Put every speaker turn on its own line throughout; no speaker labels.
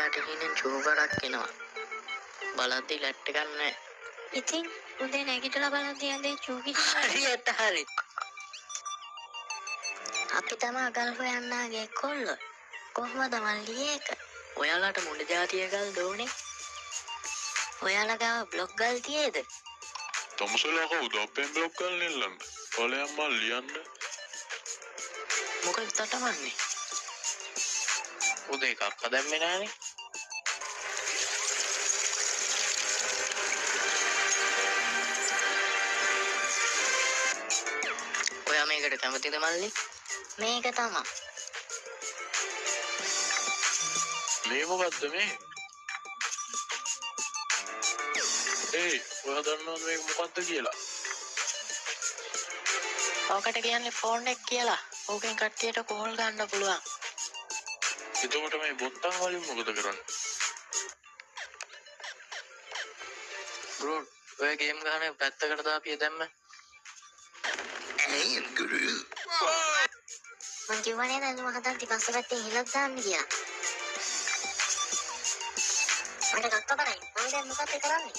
ඔයාට හීනෙන් චූකරක් එනවා. බලද්දි ලැට් එකක් නෑ.
ඉතින් උදේ නැගිටලා බලද්දි ඇඳේ චූකි
හරියට හරි.
අපි තමා ගල් හොයන්නාගේ කොල්ලෝ. කොහොමද මල්ලි ඒක?
ඔයාලාට මොන ජාතිය ගල් දෝනේ?
ඔයාලා ගාව බ්ලොග් ගල් තියේද?
තමුසලා කවුද අපෙන් බ්ලොග් ගල් ඉල්ලන්න? ඵලයන් මල් ලියන්න.
මොකද තටමන්නේ? උදේ කක්ක දැම්මේ නෑනේ. ඔයා මේකට කැමතිද මල්ලි?
මේක තමා.
මේ මොකද්ද මේ? ඒයි ඔයා දන්නවද මේක මොකද්ද කියලා?
ඕකට කියන්නේ ෆෝන් එක කියලා. ඕකෙන් කට්ටියට කෝල් ගන්න පුළුවන්.
එතකොට මේ බොත්තම් වලින් මොකද කරන්නේ?
බ්‍රෝ, ඔය ගේම් ගහන එක පැත්තකට දාපිය දැම්ම.
මං කිව්වා නේද ඇඳුම හදද්දි පස්ස පැත්තෙන් හිලක් දාන්න කියලා. මට කක්ක බරයි. මං දැන් මොකද්ද කරන්නේ?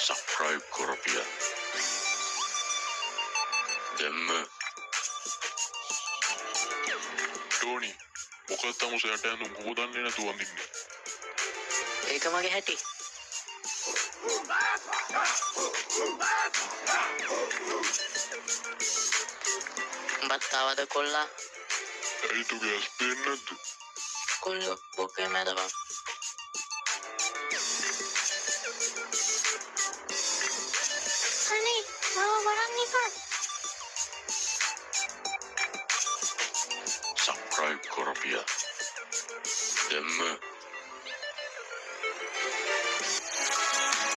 සබ්ස්ක්‍රයිබ් කරපිය. දැම්ම. ටෝනි, මොකක්ද තමුසෙ යට ඇඳුම් හොදන්නේ නැතුව අඳින්නේ?
ඒක මගේ හැටි. උඹත් ආවද කොල්ලා?
ඇයි තුගේ ඇස් පේන්නේ නැද්ද?
කොල්ලෝ බොකේ මැද බං.
අනේ මාව මරන්න එපා.
සබ්ස්ක්‍රයිබ් කරපිය. දැම්ම.